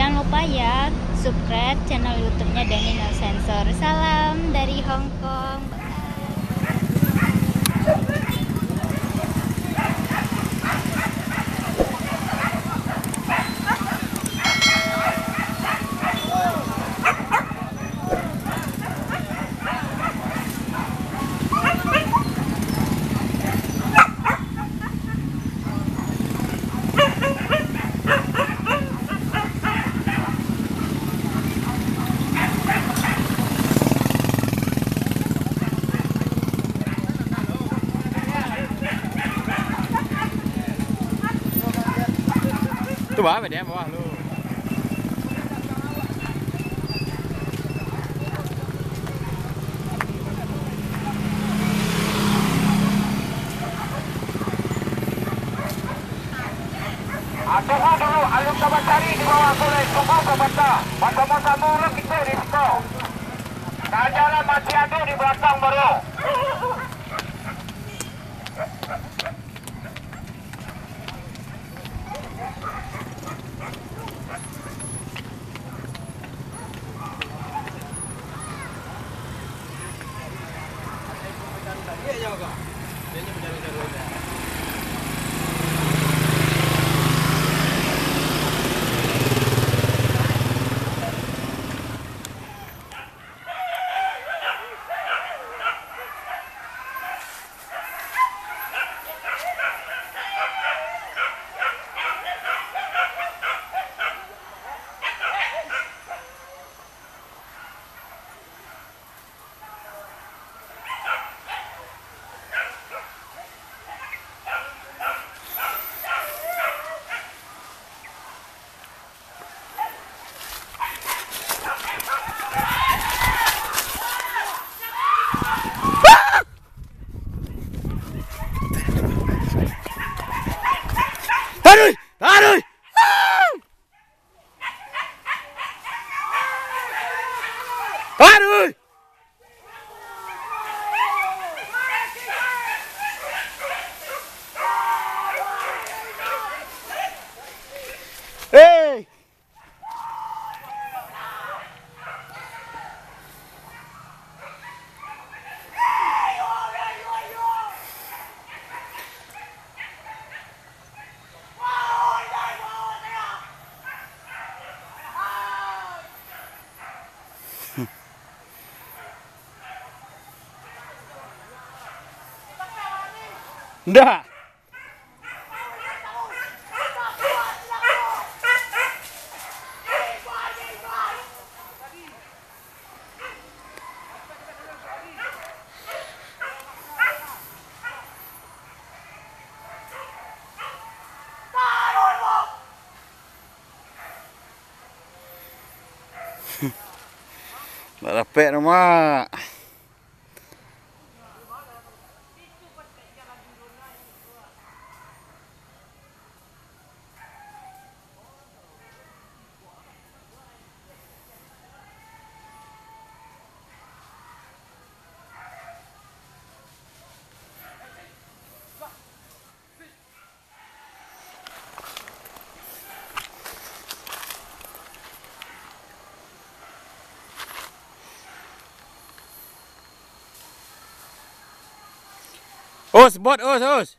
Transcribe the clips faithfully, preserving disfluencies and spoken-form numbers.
Jangan lupa ya, subscribe channel YouTube-nya Denny No Sensor. Salam dari Hong Kong. Bye. Tu bah, dia bawah lu. Ah, tunggu dulu, alun ka bacari di bawah tu lai, tunggu sabanta. Basamo-samo urang kito di siko. Kajalah mati ado di balakang baru. Taruih! Taruih! Taruih! Hei! Ndak. Ndak dapek tu, Mak. Us, bot, us, us.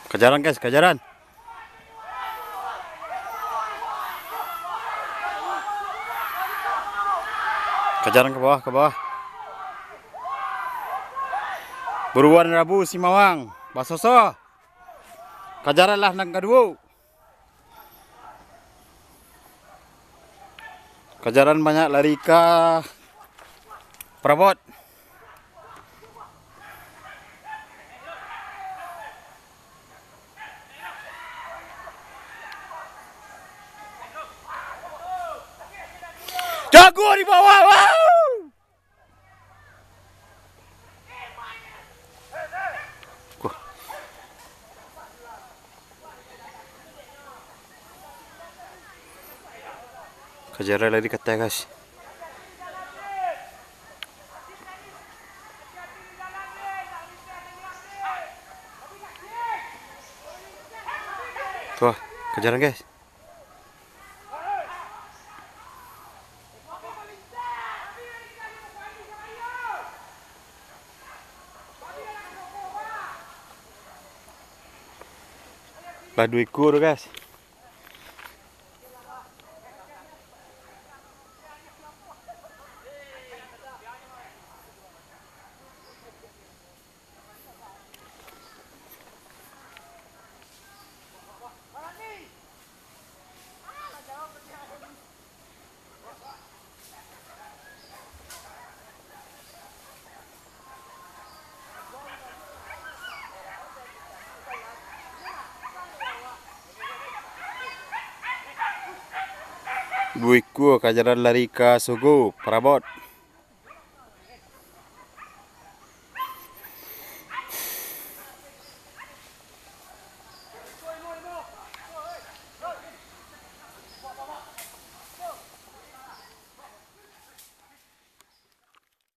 Kajaran, guys, kajaran. Kajaran ka bawah, ka bawah. Buruan Rabu Simawang, basoso. Kajaran lah nan kaduo. Kajaran banyak lari ka parabot. Jago di bawah, wow! Kuh. Kajaran lari ka ateh, guys. Tuh, kajaran, guys. Lah duo ikua tu, guys. Duo ikua kajaran lari ka Sogo, parabot.